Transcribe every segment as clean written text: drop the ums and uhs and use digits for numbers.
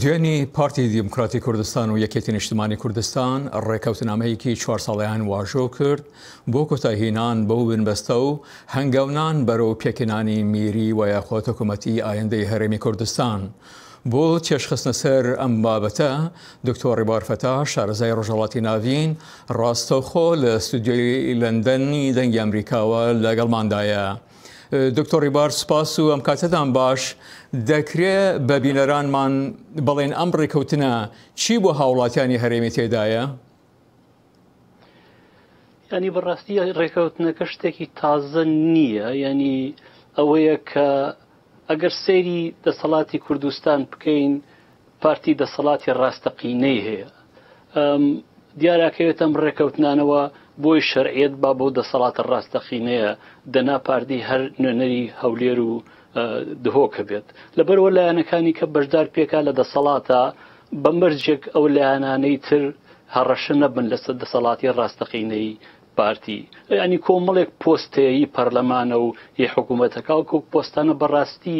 دوێنی پارتی دیموکراتی کوردستان و یەکێتی نیشتمانی کوردستان ڕێکەوتنامەیەکی چوار ساڵەیان واژۆ کرد بۆ کۆتایهینان بەو بنبەستە و هەنگاونان بەرەو پێکهێنانی میری و یاخود حکوومەتی ئایندەی هەرێمی کوردستان. بۆ تێشخستنە سەر ئەم بابەتە دکتۆر ڕیبار فەتاح شارەزای ڕۆژهەڵاتی ناڤین ڕاستەوخۆ لە ستودیۆی لەندەنی دەنگی ئەمریکاوە لەگەڵماندایە. دکتۆر ڕیبار سوپاس و ئەم کاتەتان باش. دەکرێ بە بینەرانمان بڵێن ئەم ڕێکەوتنە چی بۆ هاوڵاتیانی هەرێمی تێدایە؟ ینی بەڕاستی ڕێکەوتنەکە شتێکی تازە نییە ینی ئەوەیە کە ئەگەر سەیری دەسەڵاتی کوردستان بکەین پارتی دەسەڵاتی ڕاستەقینەی هەیە دیاراکەوێت ئەم ڕێکەوتنانەوە بۆی شەرعیت با بۆ دەسەڵاتە ڕاستەقینەیە دەنا پارتی هەر نوێنەری هەولێر و دهۆکە بێت لەبەرەوە لایەنەکانی کە بەشدار پێکا لە دەسەڵاتە بە مەرجێک ئەو لایەنانەی تر هەڕەشە نەبن لەسەر دەسەڵاتی ڕاستەقینەی پارتی ینی کۆمەڵێک پۆست هەیە هی پەرلەمانە و هی حکوومەتەکە ئەو پۆستانە بەڕاستی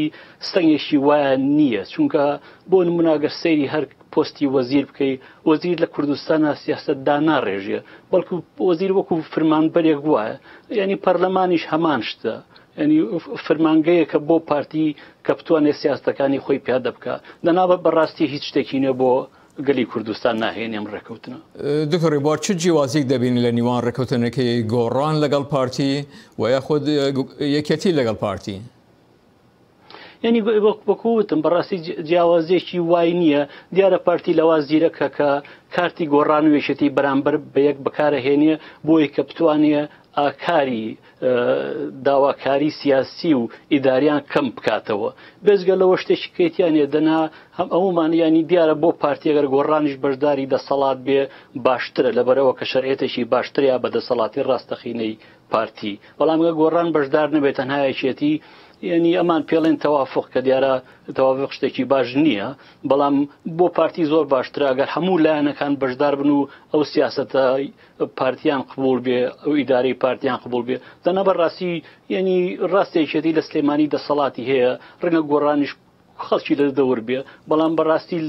سەنگێکی وایە نییە چونکە بۆ نموناگەر سەیری هەر پۆستی وەزیر بکەی وەزیر لە کوردستانە سیاست داناڕێژێ بەڵکو وەزیر وەکو فرمانبەرێک وایە ینی پەرلەمانیش هەمان شتە ینی فرمانگەیەکە بۆ پارتی کە بتوانێت سیاستەکانی خۆی پیادە بکە دەنا بەڕاستی هیچ شتێکی نوێ بۆ گەلی کوردستان ناهێنێ ئەم ڕێکەوتنە. دکتۆر ڕێبوار چ جیوازیک دەبینی لە نیوان ڕێکەوتنەکەی گۆڕان لەگەڵ پارتی و یاخود یەکێتی لەگەڵ پارتی؟ یعنی وەکو وتم بەڕاستی جیاوازیەکی وای نییە دیارە پارتی لەوا زیرەکە کە کارتی گۆڕان و یەکێتی بەرامبەر بە یەک بەکارەهێنێ بۆی کە بتوانێ ئاکاری داواکاری سیاسی و ئیداریان کەم بکاتەوە بێجگە لەوە شتێکی کەیتیانە دەنا هەم ئەومان ینی دیارە بۆ پارتیەگەر گۆڕانیش بەشداری دەسەڵات بێ باشترە لەبەرەوە کە شەرعێتێکی باشتریا بە دەسەڵاتی ڕاستەقینەی پارتی بەڵام گە گۆڕان بەشدار نەبێت تەنها یەکێتی یعنی ئەمان پێڵێن تەوافق کە دیارە تەوافق شتێکی باش نییە بەڵام بۆ پارتی زۆر باشترە ئەگەر هەموو لایەنەکان بەشدار بن و ئەو سیاستە پارتیان قبول بێ ئەو ئیدارەی پارتیان قبول بێ دەنا بەڕاستی یعنی ڕاستێکێتی لە سلێمانی دەسەڵاتی هەیە ڕەنگە گۆڕانیش خەڵکی لە دەور بێ بەڵام بەڕاستی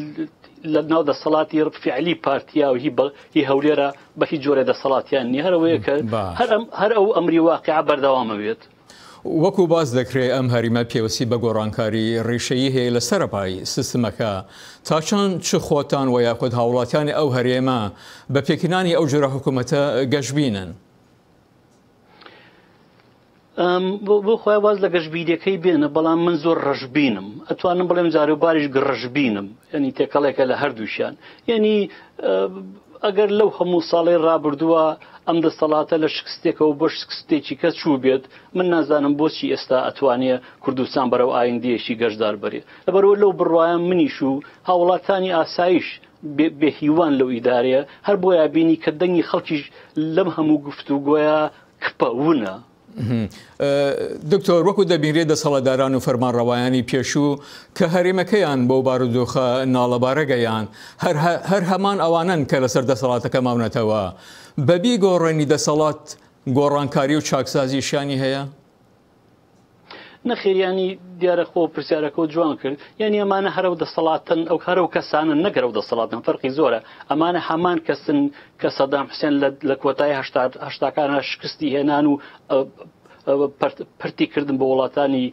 لە ناو دەسەڵاتی فعلی پارتیا و هی هەولێرە بە هیچ جۆرە دەسەڵاتیان نیە هەرەوەیە کە هەر ئەو ئەمری واقع بەردەوامە بێت. وەکو باس دەکرێ ئەم هەریمە پێوستی بە گۆڕانکاری ڕیشەیی هەیە لە سەرەپای سیستمەکە تا چەند چ خۆتان وە یاخود هاوڵاتیانی ئەو هەرێمە بە پێکهێنانی ئەو جۆرە حکومەتە گەشبینن؟ بۆ خۆی واز لە گەشبینیەکەی بێنە بەڵام من زۆر ڕەشبینم ئەتوانم بڵێم جاروباریش گڕەشبینم ینی تێکەڵێکە لە هەردووشیان ینی ئەگەر لەو هەموو ساڵەی ڕابردووە ئەم دەسەڵاتە لە شکستێکەوە بۆ شکستێکی کە چوو بێت من نازانم بۆچی ئێستا ئەتوانێ کوردستان بەرەو ئایندەیەکی گەشدار بەرێ لەبەرەوە لەو بڕوایم منیش و هاوڵاتانی ئاسایش بێهیوان لەو ئیدارەیە هەر بۆیە بینی کە دەنگی خەڵکیش لەم هەموو گفتوگۆیە کپە ونە. دکتۆر وەکو دەبینرێت دەسەڵاتداران و فەرمانڕەوایانی پێشوو کە هەرێمەکەیان بەو بارودۆخە ناڵەبارە گەیاند هەر هەمان ئەوانەن کە لەسەر دەسەڵاتەکە ماونەتەوە بەبی گۆڕێنی دەسەڵات گۆڕانکاری و چاکسازی شانی هەیە؟ نەخێر ینی دیارە خۆ پرسیارەکە و جوان کرد یعنی ئەمانە هەرە و دەسەڵاتن ئەو هەرە و کەسانن نەگەرە و دەسەڵاتن فەرقی زۆرە ئەمانە هەمان کەسن کە سەدام حسێن لە کۆتایی هەشتاکانە شکستی هێنان و پرتی کردن بۆ وڵاتانی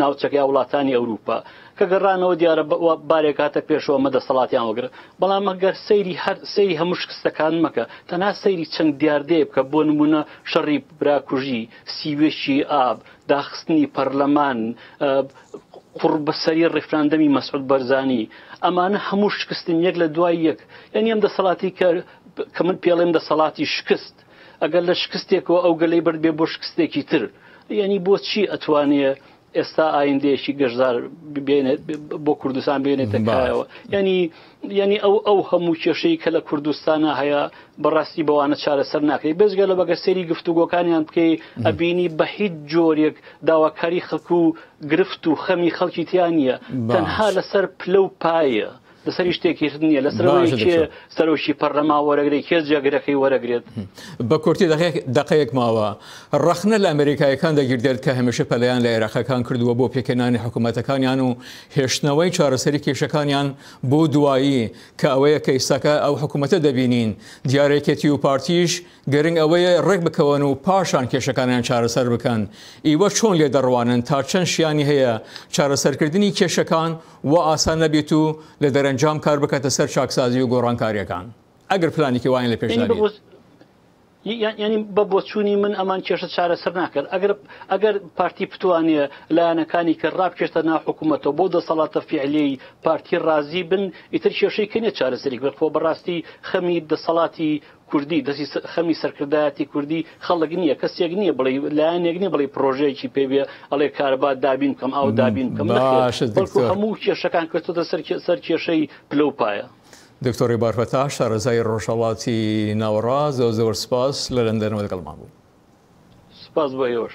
ناوچەکە یا وڵاتانی ئەوروپا کە گەڕانەوە دیارە بارێک هاتە پێشەوە مە دەسەڵاتیان وەگرت بەڵام ئەگەر سەیری هەر سەیری هەموو شکستەکان مەکە تەنها سەیری چەند دیاردەیە بکە بۆ نمونە شەڕی براکوژی سیوێکی ئاب داخستنی پەرلەمان قوڕبەسەری ڕیفراندەمی مەسعود بەرزانی ئەمانە هەموو شکستن یەک لە دوای یەک یعنی ئەم دەسەڵاتی کە کە من پێڵێم دەسەڵاتی شکست ئەگەر لە شکستێکەوە ئەو گەلەی برد بێ بۆ شکستێکی تر یعنی بۆچی ئەتوانێ ئێستا ئایندەیەکی گەشدار بێنێت بۆ کوردستان بێنێتە کایەوە ینی ینی ئەو ئەو هەموو کێشەی کە لە کوردستانە هەیە بەڕاستی بەوانە چارەسەر ناکەی بێجگە لە بەگە سەیری گفتوگۆکانیان بکەی ئەبینی بە هیچ جۆرێک داواکاری خەڵک و گرفت و خەمی خەڵکی تیا نییە تەنها لەسەر پلە و پایە. لەسەر هیچ شتێکی تر نییە، لەسەر ئەوەیە باشە کێ دکتۆر. سەرۆکی پەرلەمان وەرەگرێت، کێ جێگرەکەی وەرەگرێت. بە کورتی دەقەیەک ماوە. ڕەخنە لە ئەمریکایەکان دەگیردرێت کە هەمیشە پەلەیان لە عێراقیەکان کردووە بۆ پێکهێنانی حکوومەتەکانیان و هێشتنەوەی چارەسەری کێشەکانیان بۆ دوایی کە ئەوەیە کە ئیستاکە ئەو حکوومەتە دەبینین. دیارە یەکێتی و پارتیش گرنگ ئەوەیە ڕێک بکەوەن و پاشان کێشەکانیان چارەسەر بکەن. ئیوە چۆن لێ دەڕوانن تا چەند شیانی هەیە چارەسەرکردنی کێشەکان وا ئاسان نەبێت و لە دەرەنجام کار بکاتە سەر چاکسازی و گۆڕانکارییەکان ئەگەر پلانێکی وایان لە پێشدا بێت؟ یانی بە بۆچوونی من ئەمان کێشە چارەسەر ناکەن. ئەگەر ئەگەر پارتی بتوانێ لایەنەکانی کە ڕابکێشتە ناو حکوومەتەوە بۆ دەسەڵاتە فیعلیەی پارتی ڕازی بن ئیتر کێشەی کە نیە چارەسەری بکرێت. خۆ بەڕاستی خەمی دەسەڵاتی کوردی دەستی خەمی سەرکردایەتی کوردی خەڵک نییە کەسێک نییە بڵێ لایەنێک نییە بڵێ پرۆژەیەکی پێ بێ ئەڵێ کارەبا دابین بکەم ئاو دابین بکەم نەخێر باشە بەڵکو دکتۆر. هەموو کێشەکان کەوتۆتە سەر سەر کێشەی پلە و پایە. دکتۆر ڕێبار فەتاح شارەزای ڕۆژهەڵاتی ناوەڕاست زۆر زۆر سپاس لە لەندەنەوە لەگەڵمان بوو. سپاس بۆ ئێوەش.